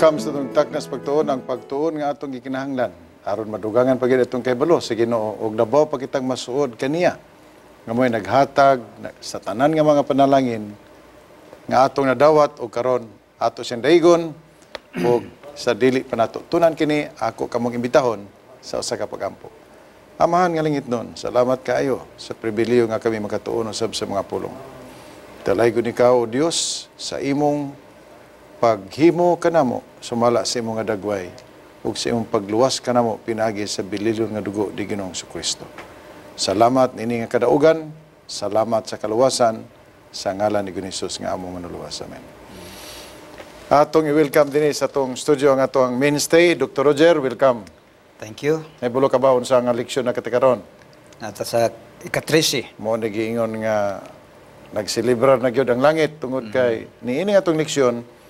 Welcome sa atong Taknas Pagtuon, ang pagtuon nga atong gikinahanglan aron madugangan pa gyud atong kahibalo sa Ginoo ug labaw pa kitang masuod kaniya nga mo'y naghatag sa tanan nga mga panalangin nga atong nadawat. Og karon ato siyang daigon, ug sa dili pa nato tunan kini, ako kamong imbitahon sa usa ka pagampo. Amahan nga langitnon, salamat kaayo sa pribilehiyo nga kami makatuon usab sa mga pulong. Dalaygon ikaw, O Dios, sa imong paghimo kanamo sumala sa imong nga dagway ug sa imong pagluwas kanamo pinaagi sa bililon nga dugo ni Ginoong Kristo. Salamat niini nga kadaugan, salamat sa kaluwasan, sa ngalan ni Ginoong Hesus nga among manuluwas. Amen. Atong i-welcome dinhi sa atong studio ang atong mainstay, Dr. Roger, welcome. Thank you. Nahibalo ka ba unsa nga leksyon na kita karon? Naa ta sa ika-13. Mao giingon nga nagselebrar na gyud ang langit tungod kay niini atong leksyon,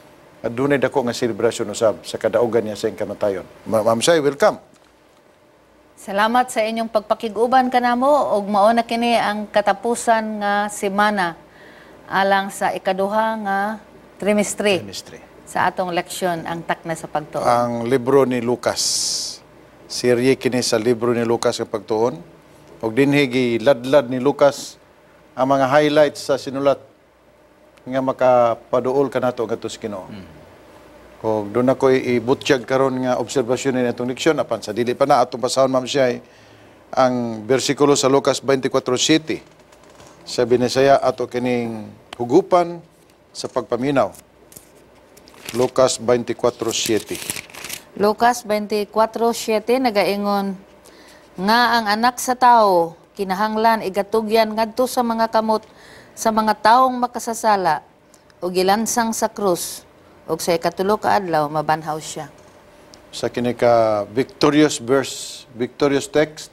adunay dako nga selebrasyon usab sa kadaugan niya sa iyang kamatayon. Ma'am Shai, welcome. Salamat sa inyong pagpakig-uban kanamo ug mao na kini ang katapusan nga semana alang sa ikaduha nga trimestre Trimestre. Sa atong leksyon, ang Takna sa Pagtuon. Ang libro ni Lucas. Serye kini sa libro ni Lucas sa pagtuon. Ug dinhi giladlad ni Lucas ang mga highlights sa sinulat nga makapaduol kanato ngadto sa Ginoo. Ug duna ko ibutyag karon nga obserbasyon ni atong leksyon, apan sa dili pa na atong basahon, Ma'am Shai, ang bersikulo sa Lucas 24:7. Sa Binisaya ato kining hugupan sa pagpaminaw. Lucas 24:7. Lucas 24:7 nagaingon nga ang Anak sa Tao kinahanglan igatugyan ngadto sa mga kamot sa mga taong makasasala ug gilansang sa krus ug sa ikatulo ka adlaw mabanhaw siya. Sa kini ka victorious verse, victorious text,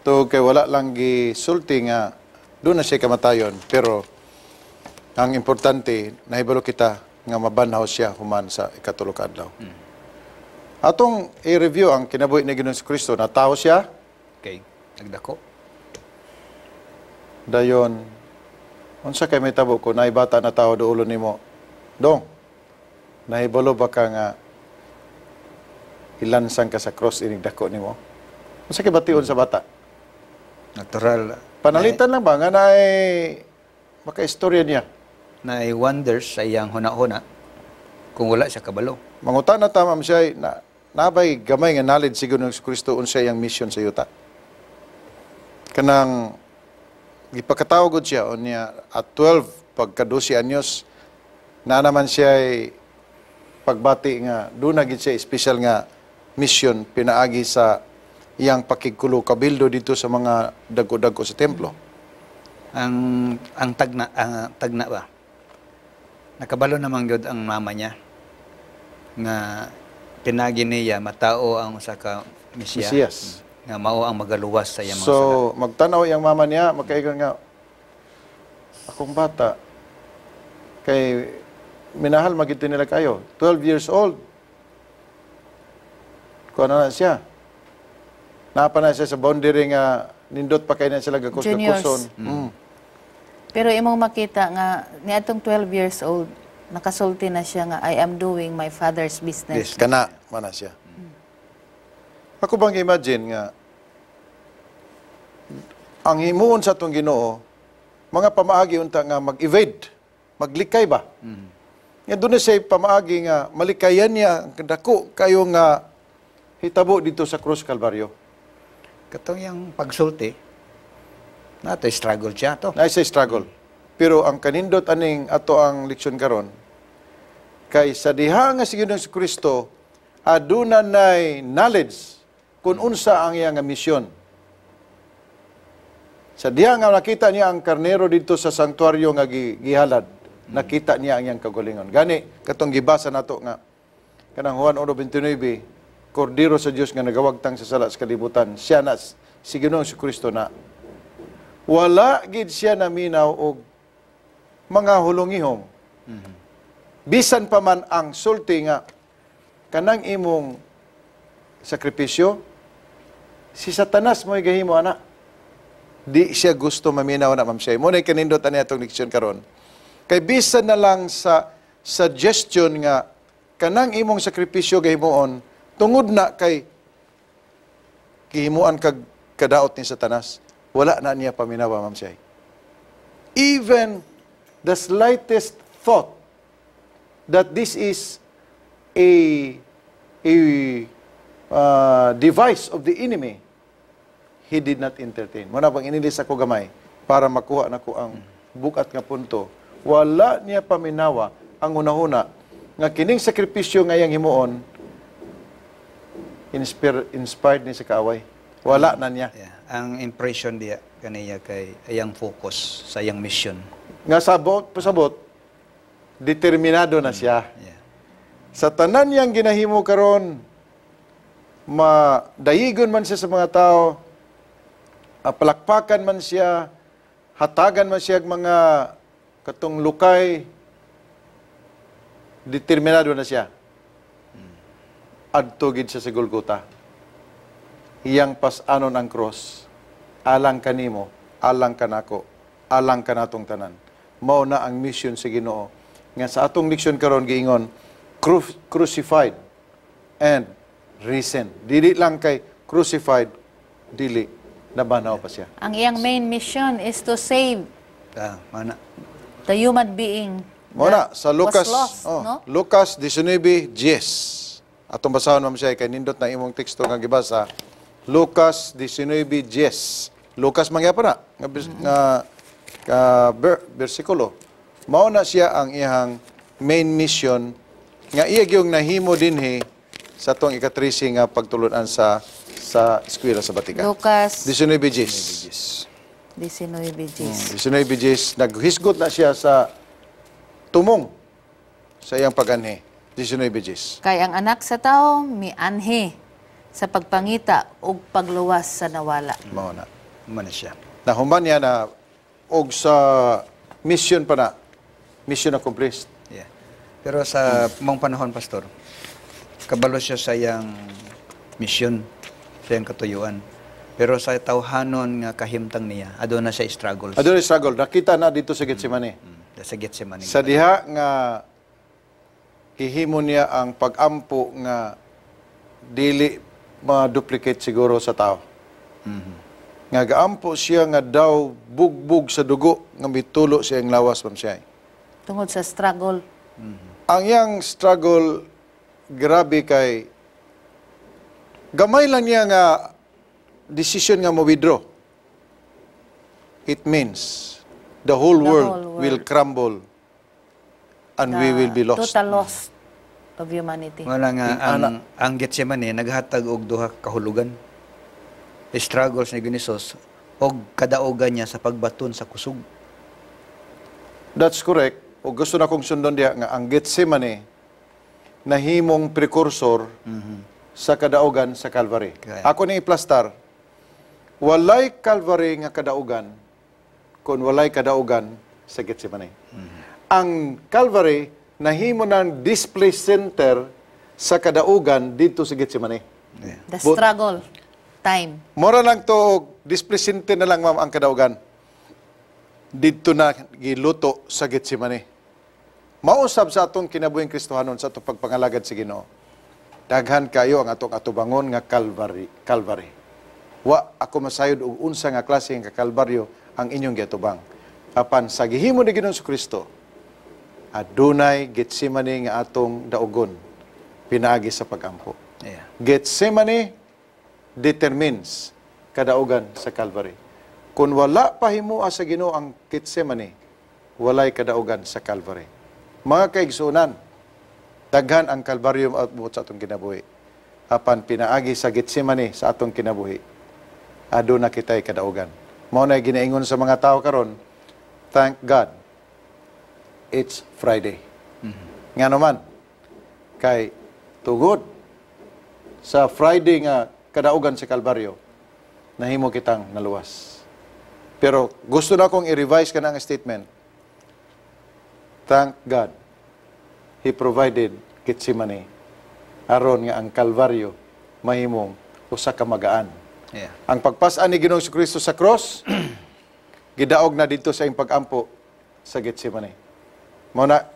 to kay wala lang gisulti nga duna na siya kamatayon, pero ang importante, nahibalo kita nga mabanhaw siya human sa ikatulo ka adlaw. Atong i-review ang kinabuhi ni Ginoong Kristo. Natawo siya, Okay. Nagdako. Dayon unsa kay mahitabo kung naay bata na tao duolon nimo? "Dong, nahibalo ba ka nga ilansang ka sa cross inig dako nimo?" Unsa kay bation sa bata? Natural. Panalitan lang ba nga naay makaistorya niya? Na wonders sa iyang huna-huna kung wala siya kabalo. Mangutana ta, Ma'am Shai, na nabay gamay nga knowledge siguro ng Kristo unsa iyang mission sa yuta. Kanang gipakatawag gud siya unya at 12, pagka 12 anyos na naman siya ay pagbati nga duna gid siya special nga mission pinaagi sa iyang pakigkulo kabildo dito sa mga dagko-dagko sa templo. Ang tagna ba? Nakabalo naman gyud ang mama niya nga pinagi niya matao ang usa ka Mesiyas. Mesiyas. Nga mao ang magaluwas sa iyang mga So, sala. Magtanaw iyang mama niya, makaigon nga, "Akong bata," kay minahal magito nila kayo. 12 years old. Kuha na na siya. Napa na siya sa boundary nga nindot pa kay na sila gakos Juniors. Gakuson. Pero imong makita nga niadtong 12 years old, nakasulti na siya nga, "I am doing my father's business." Business. Kana, mana siya. Ako bang imagine nga ang himuon sa atong Ginoo, mga pamaagi unta nga mag-evade, maglikay ba? Nga duna siya pamaagi nga malikayan niya ang dako kayo nga hitabo dito sa krus Kalbaryo. Katong iyang pagsulti, nato struggle siya to. Na siya struggle. Pero ang kanindot aning ato ang leksyon karon kay sa diha nga si Ginoong Kristo aduna nay knowledge kung unsa ang iyang nga misyon. Sa diha nga nakita niya ang karnero dito sa sanktuaryo nga gihalad, nakita niya ang iyang kagalingon. Gani katong gibasa nato nga kanang Juan 1:29, Kordero sa Dios nga nagawagtang sa sala sa kalibutan, siya na si Ginoong Kristo na wala gid siya naminaw og mga hulongihong. Bisan pa man ang sulti nga kanang imong sakripisyo, si Satanas mo'y gahimo ana. Di siya gusto maminaw na, Ma'am Shai. Mao na kanindot ani atong leksyon karon. Kay bisan na lang sa suggestion nga Kanang imong sakripisyo gahimuon tungod na kay gihimuan kag kadaot ni Satanas. Wala na niya paminawa, Ma'am Shay. Even the slightest thought that this is a device of the enemy, he did not entertain. Mao na bang inilis ako gamay para makuha nako ang bukat nga punto. Wala niya paminawa ang hunahuna nga kining sakripisyo nga iyang himuon inspired ni sa kaaway. Wala na niya. Yeah. Ang impression diya kaniya kay ayang focus sa iyang mission. Nga sabot, pasabot, determinado na siya. Sa tanan niyang ginahimo karon, madayigon man siya sa mga tao, palakpakan man siya, hatagan man siya og mga katong lukay, determinado na siya. Adto gid siya sa Golgota. Iyang pas-anon ang cross, alang kanimo, alang kanako, alang kanatong tanan. Mao na ang mission sa Ginoo. Nga sa atong leksyon karon giingon, crucified and risen. Dili lang kay crucified, dili nabanaw pa siya. Ang iyang main mission is to save Mana. the human being Mao na that sa Lucas was lost, oh, no? Lucas 19:10. Atong basahon, Ma'am siya, kay nindot na imong teksto nga gibasa. Lucas 19:10. Lucas man gyapon na nga bersikulo. Mao na siya ang iyang main mission nga iya gyung nahimo dinhi sa atong ika-13 nga pagtulunan sa eskwela sa Batika. Lucas 19:10. Yes. 19:10. 19:10, naghisgot na siya sa tumong sa iyang paganhi. 19:10. Kay ang Anak sa Tao mianhi sa pagpangita ug pagluwas sa nawala. Mao na. Mana siya. Nahuman niya na og sa mission pa na, mission accomplished. Yeah. Pero sa mong panahon, Pastor, kabalo siya sa iyang mission, sa iyang katuyuan. Pero sa tawhanon nga kahimtang niya, aduna siya struggles. Aduna struggle. Nakita na dito sa Gethsemane. Sa Gethsemane. Sa diha nga hihimo niya ang pag-ampo nga dili ma-duplicate siguro sa tao. Nga gaampo siya nga daw bugbog sa dugo nga mitulo sa iyang lawas, Ma'am siya. Tungod sa struggle. Ang iyang struggle grabe kay gamay lang niya nga decision nga mo withdraw. It means the whole The world whole world will crumble and we The will be lost. total loss of humanity. Wala nga ang Gethsemane naghatag og duha ka kahulugan. Struggles ni Ginoong og kadaugan niya sa pagbaton sa kusog. That's correct. O gusto na kong sundon diha nga ang Gethsemane nahimong precursor sa kadaugan sa Calvary. Ako ni iplastar, walay Calvary nga kadaugan kung walay kadaugan sa Gethsemane. Ang Calvary nahimo ng display center sa kadaugan dito sa Gethsemane. The struggle time. Mora lang to og display center na lang, ma'am, ang kadaugan. Dito na giluto sa Gethsemane. Mausab sa atong kinabuhing Kristohanon, sa atong pagpangalagad sa Ginoo. Daghan kayo ang atong atubangon nga Calvary, Calvary. Wa ako masayod og unsa nga klase nga Kalbaryo ang inyong giatubang. Apan sa gihimo ni Ginoong Kristo, adunay Gethsemane nga atong daugon pinaagi sa pagampo. Gethsemane determines kadaugan sa Calvary. Kung wala pa himua sa Ginoo ang Gethsemane, walay kadaugan sa Calvary. Mga kaigsuonan, daghan ang Kalbaryo buot sa atong kinabuhi. Apan pinaagi sa Gethsemane sa atong kinabuhi, aduna kitay kadaugan. Mao na ginaingon sa mga tao karon, "Thank God, it's Friday." Nga naman, kay tugod sa Friday nga kadaugan sa Kalbaryo, nahimo kitang naluwas. Pero gusto na akong i-revise ka na ang statement. Thank God, He provided Gethsemane aron nga ang Kalbaryo mahimong usa ka magaan. Ang pagpas-an ni Ginoong Kristo sa cross, gidaog na dito sa iyang pag-ampo sa Gethsemane. Mao na,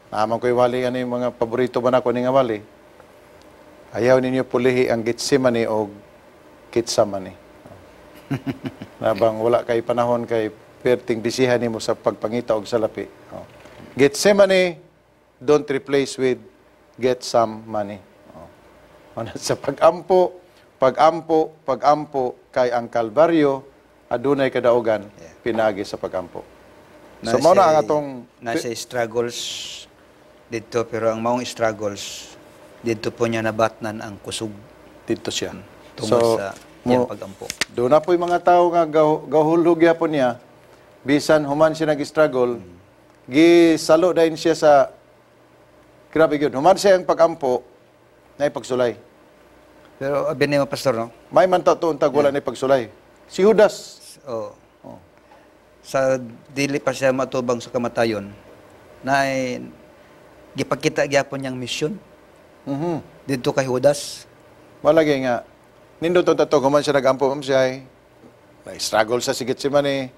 Naa man ko'y wali, ano yung mga paborito ba nako ni nga wali? Ayaw ninyo pulihi ang Gethsemane o Kitsamani. Nabang wala kay panahon kay perting bisihan nimo sa pagpangita og salapi. Oh. Gethsemane, don't replace with get some money. Oh. Ano, sa pag-ampo, pag-ampo, pag-ampo kay ang Kalbaryo adunay kadaugan pinaagi sa pag-ampo. So mao na ang atong Nasa struggles dito, pero ang maong struggles dito po niya nabatnan ang kusog dito siya. Tungod So, sa iyang pag-ampo. Doon na po yung mga tao nga gahulog gyapon niya, bisan human siya nag-struggle, gisalo dayon siya sa, grabe gyud. Human siya ang pag-ampo, na pagsulay. Pero abi nimo, Pastor, no? May man ta tuon tag wala na pagsulay. Si Judas, Oh. Sa dili pa siya matubang sa kamatayon, na gipakita gyapon niyang misyon didto kay Judas. Malagi nga, nindot ang tato, human siya nag-ampo, ma'am siya, ay, na-struggle sa si Gethsemane,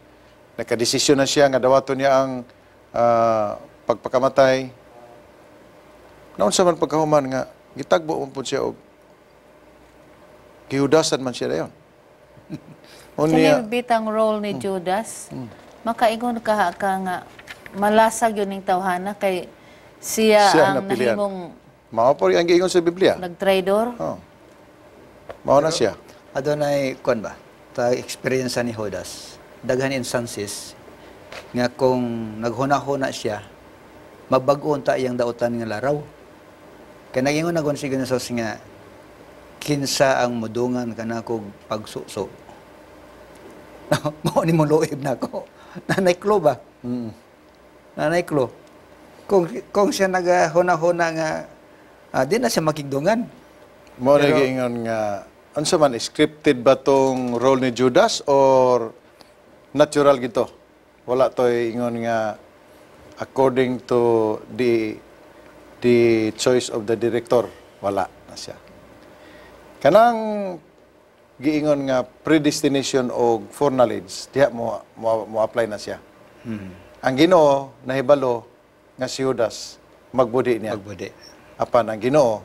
nakadesisyon na siya nga dawaton niya ang pagpakamatay. Naunsa man pagkahuman nga, gitagbo man pud siya og gihudasan man siya dayon. Unya, Kini bitang role ni Judas, makaingon ka ka nga malasag yun ning tawhana kay siya, Siya ang napilian. nahimong Mao po ang giingon sa Biblia. nagtraidor. Oh. Mao na siya. Adunay kuan ba? Ta experience ni Judas. Daghan instances nga kung naghuna-huna siya, mabag-o unta iyang dautan nga laraw. Kay nagingon na si Jesus nga kinsa ang mudungan kanako pagsuso. Mao ni mo luib nako. Nanay klo ba? Nanay klo. Kung siya nagahuna-huna nga di na siya makigdungan. Mao na giingon nga unsa man, scripted ba tong role ni Judas or natural gito? Wala to'y ingon nga according to the choice of the director. Wala na siya. Kanang giingon nga predestination o foreknowledge, diha mo apply na siya. Ang Ginoo nahibalo nga si Judas magbudi niya. Magbudi. Apan ang Ginoo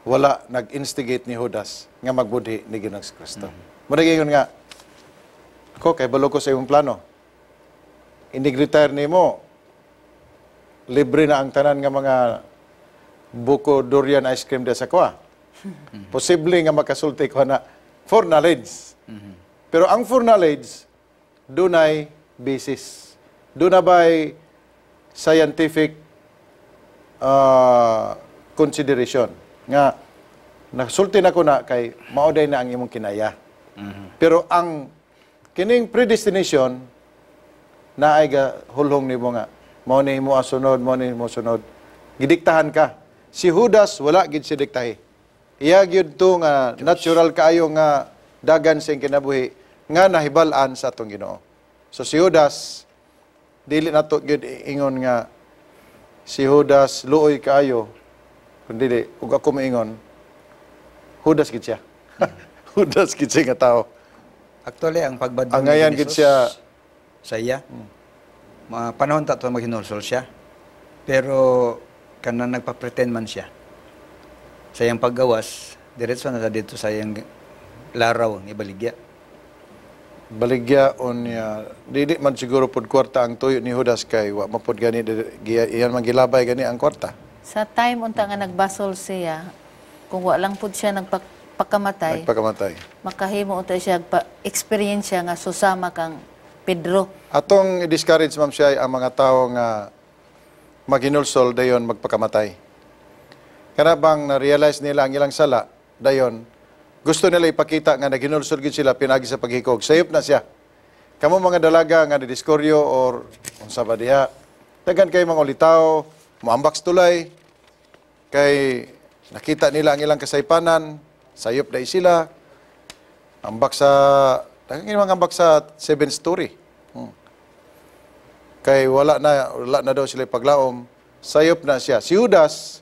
wala nag-instigate ni Judas nga magbudhi ni Ginoong Kristo. Mm. Mao ingon nga ako kay balo ko sa imong plano. Inig-retire nimo, libre na ang tanan nga mga buko durian ice cream sa kuha. Posible nga makasulti ko na foreknowledge. Pero ang foreknowledge, dunay basis. Duna by scientific consideration nga nasulti na ko na kay mao day na ang imong kinaya. Pero ang kining predestination na ay ga hulhong nimo nga mao ni mo asunod, mao ni mo sunod. Gidiktahan ka. Si Judas wala gid siya diktahi. Iya gyud to nga natural kaayo nga dagan sa iyang kinabuhi nga nahibal-an sa atong Ginoo. So si Judas, dili nato gyud ingon nga si Judas luoy kaayo, kun dili ug ako moingon Judas gid siya. Judas gid siya nga tao. Actually, ang pagbadlong Ang ngayan ni gid Jesus siya- sa iya. Mga panahon ta to maghinulsol siya. Pero kanang nagpa-pretend man siya. Sa iyang paggawas, diretso na sa dito sa iyang laraw ni baligya. Baligya unya dili man siguro pod kwarta ang tuyo ni Judas kay wa man pod gani iyan man gilabay gani ang kwarta. Sa time unta nga nagbasol siya, kung wa lang pud siya nagpakamatay, Nagpakamatay. Makahimo unta siya pa experience siya nga susama kang Pedro. Atong i-discourage, Ma'am Shai, ang mga tao nga maghinulsol dayon magpakamatay. Kana bang na-realize nila ang ilang sala, dayon gusto nila ipakita nga naghinulsol gid sila pinagi sa paghikog. Sayop na siya. Kamo mga dalaga nga nidiskoryo or unsa ba diha, daghan kay mga ulitaw, moambak sa tulay, kay nakita nila ang ilang kasaypanan, sayop dai sila. Ambak sa daghan kay mga ambak sa seven story. Kay wala na daw sila paglaom, sayop na siya. Si Judas,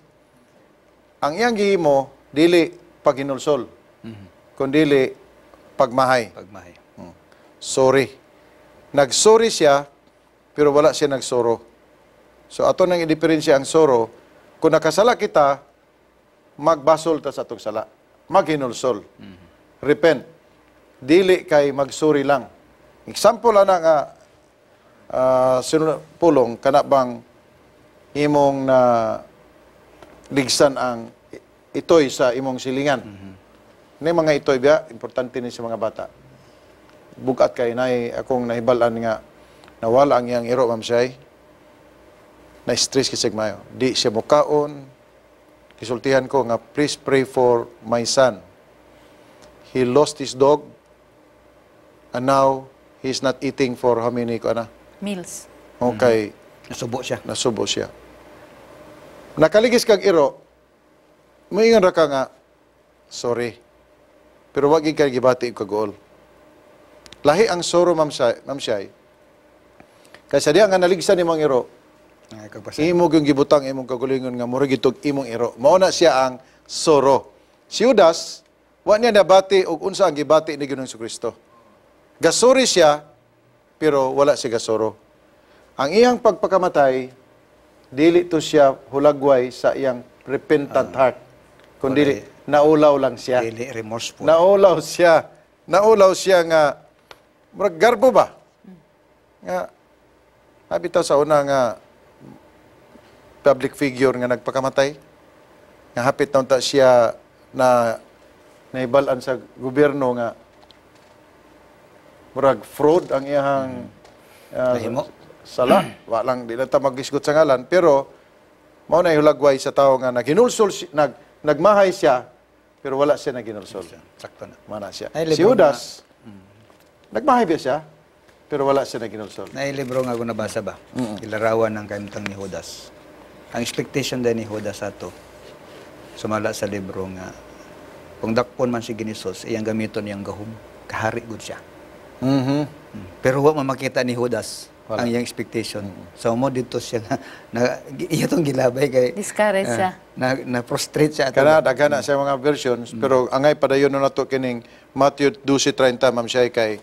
ang iyang gihimo dili paghinulsol, kundili pagmahay. Pagmahay. Sorry. Nagsorry siya, pero wala siya nagsoro. So ato nang idiferensya ang sorrow. Kung nakasala kita, magbasol ta sa atong sala. Maghinulsol. Repent. Dili kay magsuri lang. Example ana nga pulong kana bang imong na ligsan ang itoy sa imong silingan. Ni mga itoy biya, importante ni sa mga bata. Bugat kay nay akong nahibal-an nga nawala ang iyang iro, Ma'am Shay. Na-stress kisig mayo. Di siya mukaon. Kisultihan ko nga, "Please pray for my son. He lost his dog and now he's not eating for how many ko ana." Meals. Okay, Nasubo siya. Nasubo siya. Nakaligis kag iro, moingon ra ka nga, "Sorry." Pero wag gid ka gibati og kaguol. Lahi ang sorrow, Ma'am Shay. Ma'am Shay. Kay sa diha nga naligsan nimong iro, Ay, kagpasa. Imo gyud gibutang imong kagalingon nga mura gitog imong iro. Mao na siya ang sorrow. Si Judas, wa niya nabati og unsa ang gibati ni Ginoong Kristo. Gasuri siya, pero wala siya gasoro. Ang iyang pagpakamatay, dili to siya hulagway sa iyang repentant heart. Kundi naulaw lang siya. Dili remorseful. Naulaw siya. Naulaw siya nga murag garbo ba? Nga bitaw sa una nga public figure nga nagpakamatay. Nga hapit na unta siya na naibal-an sa gobyerno nga murag fraud ang iyang Nahimo. Sala. Wa lang, di na ta magisgot sa ngalan, pero mao na hulagway sa tawo nga naghinulsol nagmahay siya pero wala siya naghinulsol. Sakto na. Mana siya. Ay, Si libro. Judas, nagmahay ba siya pero wala siya naghinulsol. Naay libro nga ako nabasa ba? Ilarawan ng kahimtang ni Judas. Ang expectation din ni Judas ato, sumala sa libro nga, kung dakpon man si Ginisos, iyang gamiton iyang gahom. Kahari gud siya. Pero wa man makita ni Judas Wala. ang iyang expectation. So mo dito siya na iya tong gilabay kay Discourage siya. Na prostrate siya ato. Kana daghan na siya mga versions, pero angay padayon na nato kining Matthew 12:30, Ma'am Shay, kay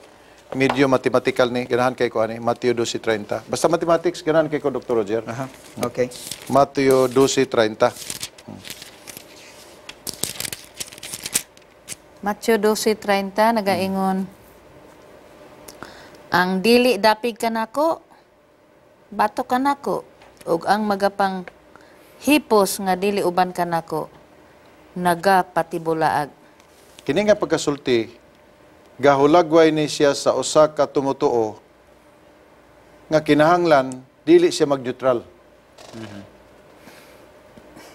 medyo mathematical ni, ganahan kay ko ani Matthew 12:30. Basta mathematics ganahan kay ko, Dr. Roger. Aha. Okay. Matthew 12:30. Matthew 12:30 nagaingon, "Ang dili dapig kanako, batok kanako, ug ang magapang hipos nga dili uban kanako, nagapatibulaag." Kini nga pagkasulti gahulagway ni siya sa usa ka tumutuo nga kinahanglan dili siya mag-neutral.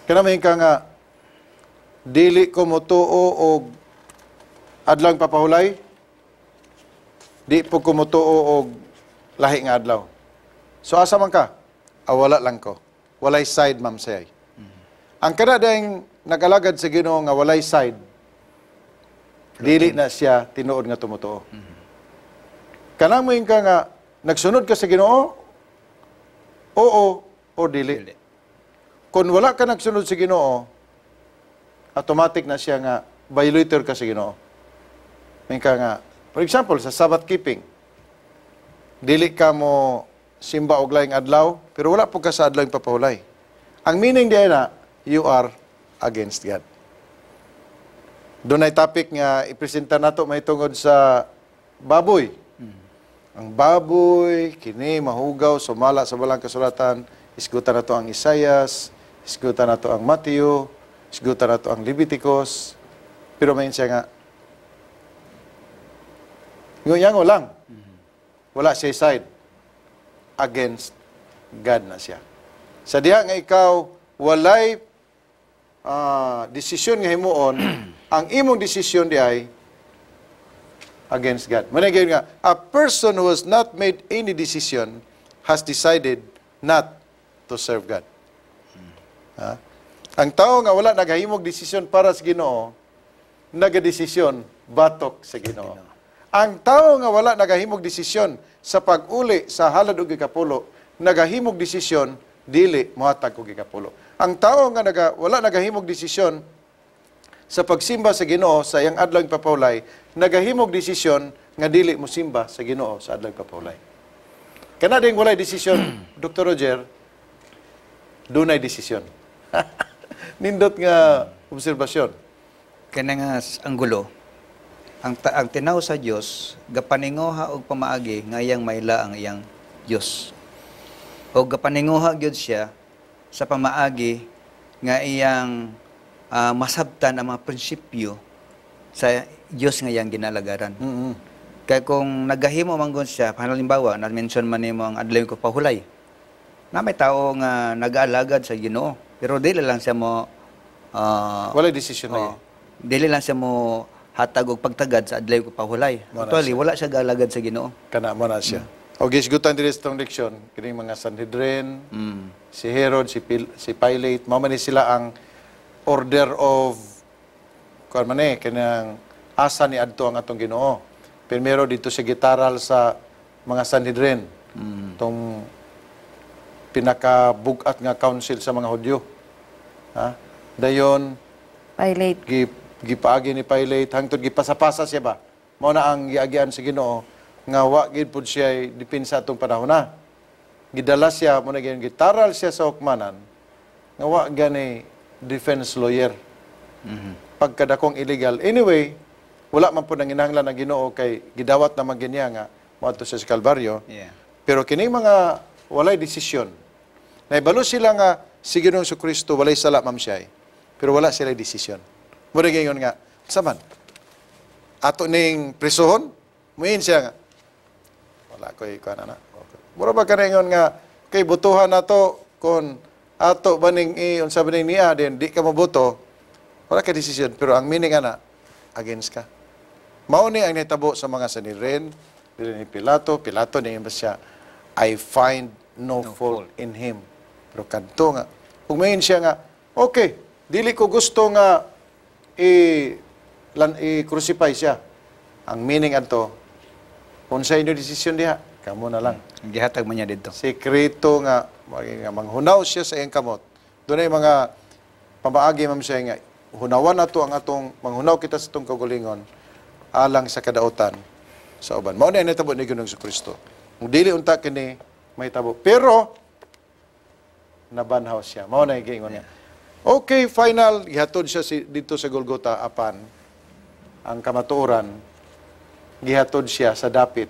Kana may ka nga dili ko motuo og adlang papahulay, di po ko motuo og lahi nga adlaw. So asa man ka? Ah, wala lang ko. Walay side, Ma'am Sayay. Ang kada dayeng nag-alagad sa Ginoo nga walay side, dili na siya tinuod nga tumutuo. Kanang mo ka nga nagsunod ka sa Ginoo, oo o dili. Dili. Kung wala ka nagsunod sa Ginoo, automatic na siya nga violator ka sa Ginoo. May ka nga, for example, sa Sabbath keeping, dili ka mo simba og laing adlaw, pero wala po ka sa adlaw papahulay. Ang meaning diay na, you are against God. Doon ay topic nga ipresenta nato may tungod sa baboy. Ang baboy, kini mahugaw, sumala sa balang kasulatan, isgutan nato ang Isayas, isgutan nato ang Matthew, isgutan nato ang Leviticus, pero may siya nga, nguyango lang. Wala siya side. Against God na siya. Sa diha nga ikaw walay desisyon nga himuon, ang imong desisyon di ay against God. Muna gyud nga, a person who has not made any decision has decided not to serve God. Ha? Ang tao nga wala nagahimog desisyon para sa Ginoo, nagadesisyon batok sa Ginoo. Ang tao nga wala nagahimog desisyon sa pag-uli sa halad og ikapulo, nagahimog desisyon dili mohatag og ikapulo. Ang tao nga wala nagahimog desisyon sa pagsimba sa Ginoo sa iyang adlaw papahulay, nagahimog desisyon nga dili mosimba sa Ginoo sa adlaw papahulay. Kana ding walay desisyon, Dr. Roger, Dunay desisyon. Nindot nga obserbasyon. Kaya nga ang gulo, ang tinaw sa Dios gapaninguha og pamaagi nga iyang maila ang iyang Dios. O gapaninguha gyud siya sa pamaagi nga iyang masabtan ang mga prinsipyo sa Dios nga iyang ginalagaran. Kaya kung nagahimo man gud siya, halimbawa, na-mention man nimo ang adlaw ko pahulay. Na may tao nga nag-aalagad sa Ginoo, pero dili lang siya mo Walay desisyon na. Oo. Dili lang siya mo hatag og pagtagad sa adlaw ko pahulay. Wala. Actually, wala siya gaalagad sa Ginoo. Kana mo na siya. O gisgutan diri sa itong leksyon, kining mga Sanhedrin, si Herod, si Pilate, mao man ni sila ang order of kuan man eh, kanang asa ni adto ang atong Ginoo. Primero dito sa gitaral sa mga Sanhedrin. Tong pinakabugat nga council sa mga Hudyo. Ha? Dayon Pilate. Gipaagi ni Pilate hangtod gipasapasa siya ba. Mao na ang giagian sa Ginoo nga wa gid pud siya depensa atong panahon na. Gidala siya mo na gyud, gitaral siya sa hukmanan nga wa gani defense lawyer. Pagkadakong illegal. Anyway, wala man po nanginahanglan ang Ginoo kay gidawat naman ginya nga moadto siya sa Kalbaryo. Pero kini mga walay desisyon. Naibalo sila nga si Ginoong Kristo walay sala, ma'am siya eh. Pero wala sila desisyon. Mura gayon nga, saman. Ato ning prisohon, muin siya nga. Wala ko'y kuan ana. Okay. Mura ba ka nga kay botohan nato kon ato ba ning i unsa ba ning niya din di ka moboto, wala ka desisyon, pero ang meaning ana against ka. Mao ni ang nahitabo sa mga Sanhedrin, dili ni Pilato. Pilato ni ba siya, "I find no fault in him." Pero kadto nga, kung mayin siya nga, "Okay, dili ko gusto nga i-crucify siya." Ang meaning adto, unsa inyo desisyon diha, kamo na lang. Gihatag man niya didto. Sekreto nga, nga manghunaw siya sa iyang kamot. Doon ay mga pamaagi, ma'am siya, nga hunawan nato ang atong manghunaw kita sa atong kaugalingon alang sa kadautan sa uban. Mao na ang nahitabo ni Ginoong Kristo. Kung dili unta kini mahitabo. Pero nabanhaw siya. Mao na giingon niya. Okay, final gihatod siya dito sa Golgota, apan ang kamatuoran gihatod siya sa dapit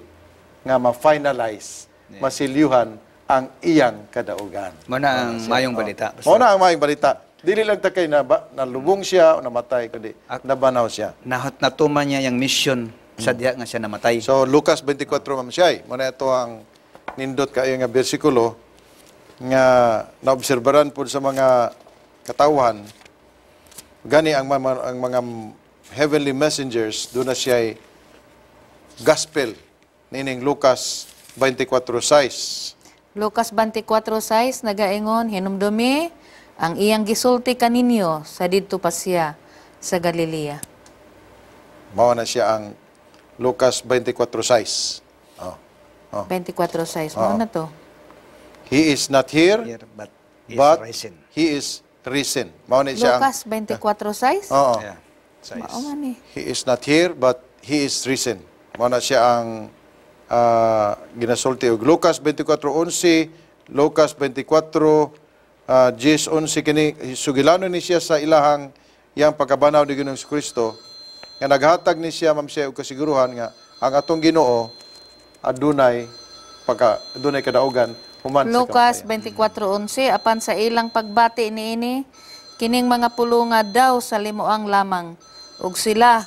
nga ma-finalize, masilyuhan ang iyang kadaugan. Mao na ang mayong balita. Mao na ang maayong balita. Dili lang ta kay na, nalubong siya o namatay, kundi nabanhaw siya. Nahot natuman niya yung mission sa diha nga siya namatay. So Lucas 24, ma'am siya, mao na ito ang nindot kaayo nga bersikulo nga naobserbaran pud sa mga katawhan. Gani ang mga heavenly messengers doon na siya gospel nining Lucas 24:6. Lucas 24:6 nagaingon, "Hinumdumi ang iyang gisulti kaninyo sa didto pa siya sa Galilea." Mao na siya ang Lucas 24:6. Oh. Oh. 24:6 mao na to. He is not here, Here, but is but risen. He is risen. Mao na siya ang Lucas 24:6? Oo. Yeah. Size. Mao man eh. He is not here, but he is risen. Mao na siya ang ginasulti og Lucas 24:11, Lucas 24 10:11. Kini sugilano ni siya sa ilahang iyang pagkabanhaw ni Ginoong Kristo nga naghatag ni siya, ma'am siya, og kasiguruhan nga ang atong Ginoo adunay kadaugan human sa Lucas kamatayon. 24:11, "Apan sa ilang pagbati niini kining mga pulunga daw sa limuang lamang ug sila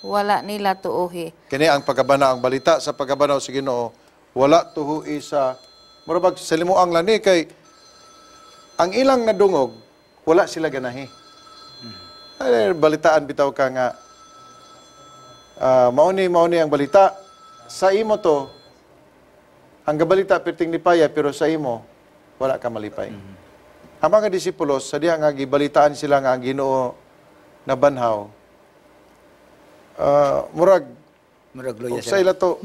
wala nila tuohi." Kini ang pagkabana, ang balita sa pagkabanaw sa Ginoo wala tuhui sa mura bag sa limuang lang ni kay ang ilang nadungog wala sila ganahi. Ay, balitaan bitaw ka nga mao ni ang balita sa imo to, ang gabalita perting lipaya, pero sa imo wala ka malipay. Ang mga disipulos sa diha nga gibalitaan sila nga ang Ginoo nabanhaw, murag Murag luya og sa siya. Ila to,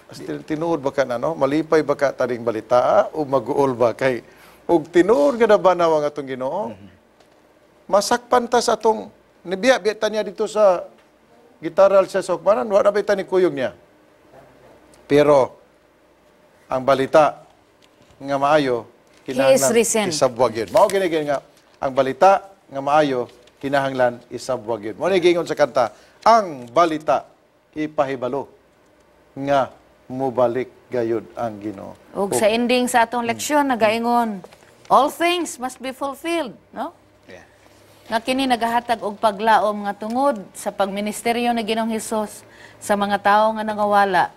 still tinuod ba ka na, no? Malipay ba ka taring balita o maguol ba kay og tinuod nga nabanaw ang atong Ginoo? Masakpan ta sa atong nibiya biya ta niya dito sa gitaral siya sa hukmanan, wa na ba ni kuyog niya? Pero ang balita nga maayo, Kinahanglan risen. Isabwag yun. Mao gini gini nga ang balita nga maayo kinahanglan isabwag yun. Mao ni giingon sa kanta, ang balita ipahibalo nga mubalik gayud ang Ginoo. Ug sa ending sa atong leksyon nagaingon, all things must be fulfilled, no? Yeah. Nga kini nagahatag og paglaom nga tungod sa pagministeryo ni Ginoong Hesus sa mga tawo nga nangawala,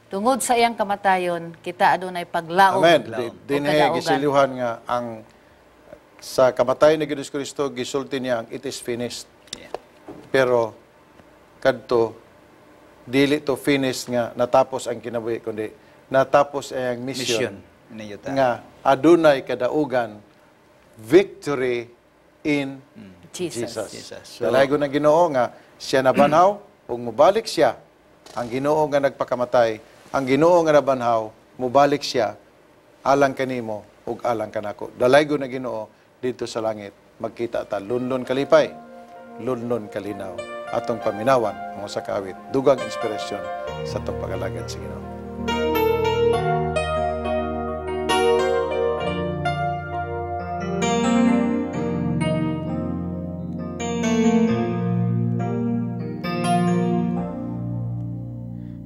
tungod sa iyang kamatayon, kita adunay paglaom. Amen. ug Dinhi kadaugan. gisilihan nga ang sa kamatayon ni Hesus Kristo gisulti niya ang it is finished. Yeah. Pero kadto dili to finished nga natapos ang kinabuhi kundi natapos ang Mission. mission, Niyo ta. nga adunay kadaugan, victory in Jesus. Jesus. Jesus. So- Dalaygon ng Ginoo nga siya nabanhaw ug mobalik siya. Ang Ginoo nga nagpakamatay, ang Ginoo nga nabanhaw, mobalik siya alang kanimo ug alang kanako. Dalaygon ng Ginoo didto sa langit. Magkita ta lunlun kalipay, lunlun kalinaw. Atong paminawan ang usa ka awit, dugang inspirasyon sa atong pagalagad sa Ginoo.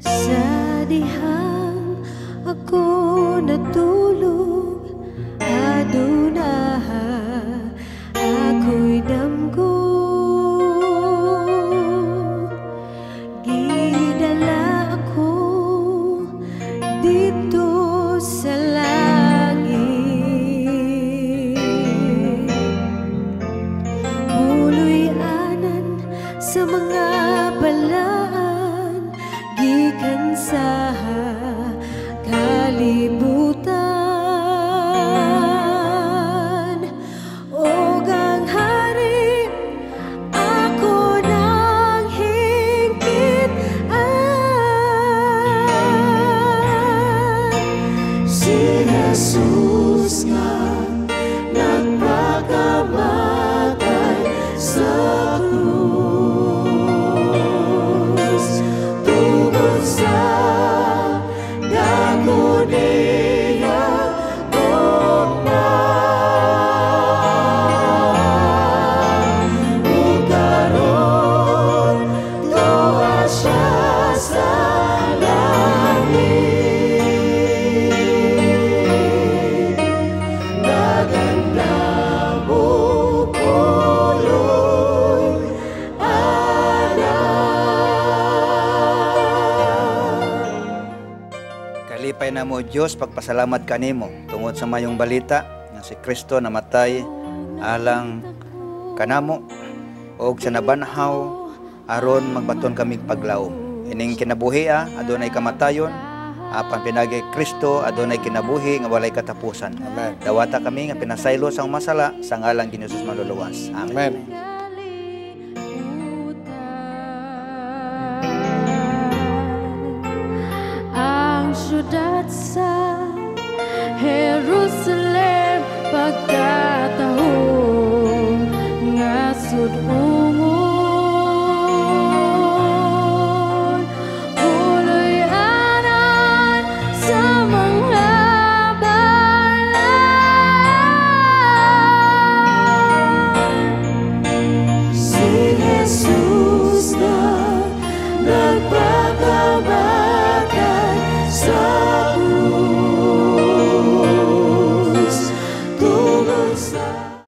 Sa dihang ako natulog, aduna ako'y damgo. Gidala ako didto sa langit. Puloy-anan sa mga balaan, gikan sa kalibutan. Og ang hari ako nang hingkitan, si Jesus nga nagpakamatay sa krus tungod sa dako niyang gugma. Ug karon tuwa siya sa langit, nagandam og puloy anan. Kalipay na mo Dios, pagpasalamat kanimo tungod sa mayong balita nga si Kristo namatay alang kanamo og sa nabanhaw aron magbaton kami paglaom. Ining kinabuhi adunay kamatayon, apan pinagi Kristo adunay kinabuhi nga walay katapusan. Amen. Dawata kami nga pinasaylo sa masala sa ngalan ni Jesus manluluwas. Amen. Amen. Ang syudad sa Jerusalem pagkataho nga sud-ungon, puloy-anan sa mga balaan, si Jesus na nagpakamatay sa krus tungod sa